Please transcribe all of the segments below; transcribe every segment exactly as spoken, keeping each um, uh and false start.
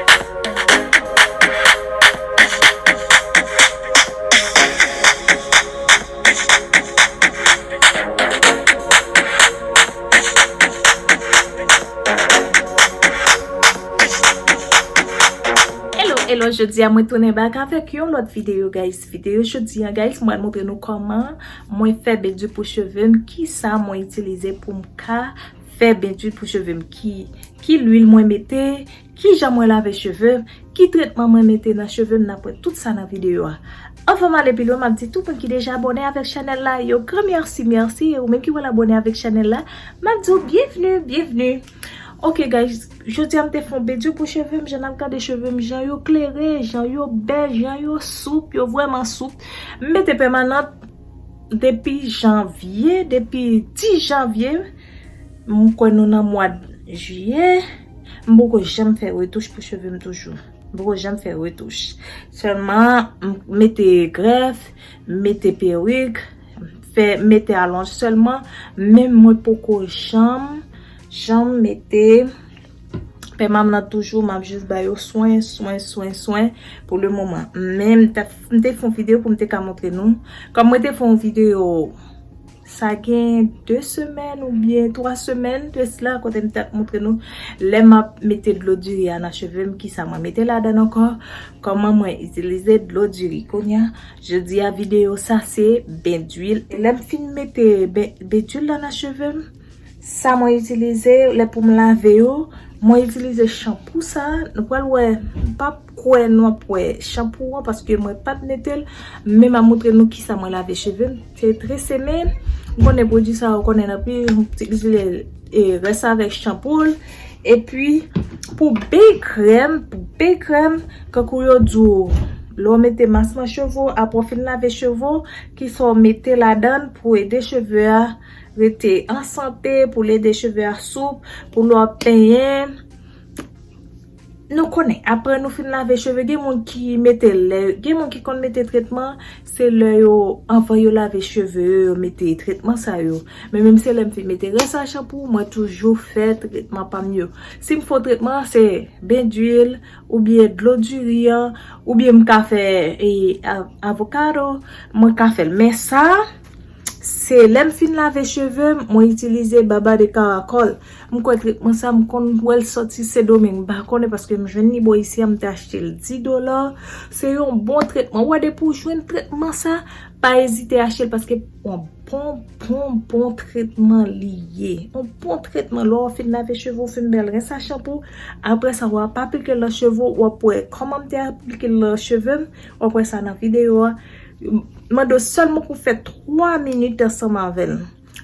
Hello, hello, jodi a mwen tounen back avèk yon lòt videyo, guys. Videyo jodi a, guys, mwen montre nou kòman mwen fè bendwil pou cheve m, kisa mwen itilize pou m ka fè bendwil pou cheve m, ki, ki lwil mwen mete, kijan mwen lave cheve m, ki tretman mwen mete nan cheve m, n ap wè tout sa nan videyo a. Anvan m ale pi lwen, m ap di tout moun ki deja abòne avèk chanèl la, yon gran mèsi, mèsi, e ou menm ki pral abòne avèk chanèl la, m ap di w byenvni, byenvni. Ok, guys, jodi a m te fè yon bendwil pou cheve m, jan n ap gade cheve m, jan yo klere, jan yo bèl, jan yo soup, yo vrèman soup. M mete pèmanant depi janvye, depi dis janvye, m kwè nou nan mwa jiyè, m poko janm fè retouch pou cheve m toujou. M poko janm fè retouch. Sèlman, m mete grèf, m mete perik, fè, mete alonj sèlman, men mwen poko janm, janm mete pèmanant toujou, m ap jis ba yo swen, swen, swen, swen pou le moman. Men m te, m te fè yon videyo pou m te ka montre nou. Kòm mwen te fè yon videyo, sa gen de semèn oubyen twa semèn de sila, kote m te montre nou lè m ap mete dlo diri a nan cheve m, kisa mwen mete ladan l ankò, kòman mwen itilize dlo diri. Kounye a, jodi a videyo sa se bendwil. Lè m fin mete ben, bendwil la nan cheve m, sa mwen itilize lè pou m lave yo, mwen itilize chanpou sa. Nou pral wè, m p ap kwè nou ap wè chanpou an paske mwen pa t mete l, men m ap montre nou kisa mwen lave cheve m. Se Tresemme, m konnen pwodui sa ou konnen anpil, m itilize e, rès avèk chanpou l. Epi, pou bèy krèm, pou bèy krèm, kankou yo di w, lè w mete mas nan cheve w, apre w fin lave cheve w, kisa w mete ladan l pou ede cheve a rete an sante, pou l ede cheve a soup, pou lè w ap penyen. Nou konnen, apre nou fin lave cheve, gen moun ki mete lè, gen moun ki konn mete tretman, se lè yo, anvan yo lave cheve yo, yo mete tretman sa yo. Men menm se lè m fin mete rès a chanpou, mwen toujou fè tretman pa m yo. Si m fè yon tretman, se bendwil, oubyen dlo diri an, oubyen m ka fè e, a- avokado, mwen ka fè l. Men sa, se lè m fin lave cheve m, mwen itilize baba de karakòl. M kwè tretman sa, m konn wè l sòti Sendomeng. M pa konnen paske m jwenn li bò isi a, m te achte l dis dola. Se yon bon tretman. Ou wè, depi w jwenn tretman sa, pa ezite achte l paske yon bon, bon, bon tretman li ye. Yon bon tretman. Lè w fin lave cheve w, fin bèl rès a chanpou, apre sa, w ap aplike l nan cheve w, w ap wè kòman m te aplike l nan cheve m, w ap wè sa nan videyo a. Mande w sèlman pou w fè twa minit ansanm avè l.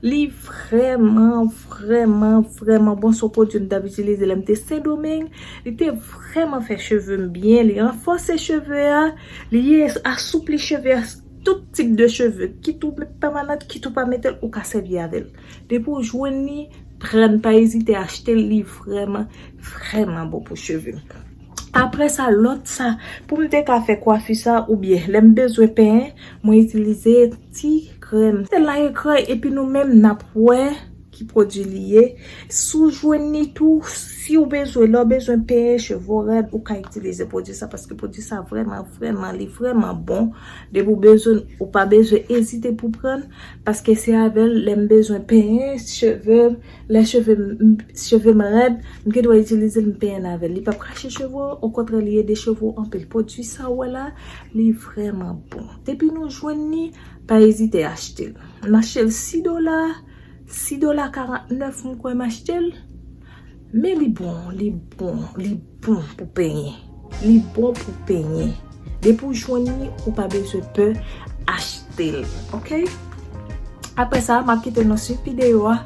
Li vrèman, vrèman, vrèman bon. Se yon pwodui m t ap itilize lè m te Sendomeng. Li te vrèman fè cheve m byen. Li ranfòse cheve a. Li asoupli cheve a. Tout tip de cheve. Kit ou met pèmanant, kit ou pa mete l, ou ka sèvi avè l. Depi w jwenn li, pran l, pa ezite achte l. Li vrèman, vrèman bon pou cheve. Apre sa, lòt sa, pou m te ka fè kwafi sa, oubyen lè m bezwen penyen, mwen itilize ti krèm. Se la ekran, epi nou menm n ap wè ki pwodui li ye. Si w jwenn li tou, si w bezwen, lè w bezwen penyen cheve w rèd, ou ka itilize pwodui sa, paske pwodui sa vrèman, vrèman, li vrèman bon. Depi w bezwen, ou pa bezwen ezite pou pran l, paske se avè l, lè m bezwen penyen cheve m, lè cheve m, cheve m rèd, m gendwa itilize l, m penyen avè l. Li p ap krache cheve w, okontrè, li ede cheve w anpil. Pwodui sa w wè la, li vrèman bon. Depi nou jwenn li, pa ezite achte l. M achte l sis dola, sis dola karantnèf, m kwè m achte l. Men li bon, li bon, li bon pou penyen. Li bon pou penyen. Depi w jwenn li, ou pa bezwen pè achte l, oke? Apre sa, m ap kite nou swiv videyo a.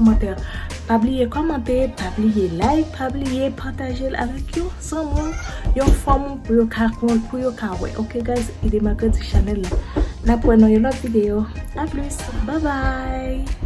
kòmantè. Pa bliye kòmante, pa bliye like, pa bliye pataje l avèk yon zanmi w, yon fanmi w pou yo ka konn, pou yo ka wè. Ok guys, ede m agrandi chanèl la. N ap wè nan yon lòt videyo. A plis, bye bye.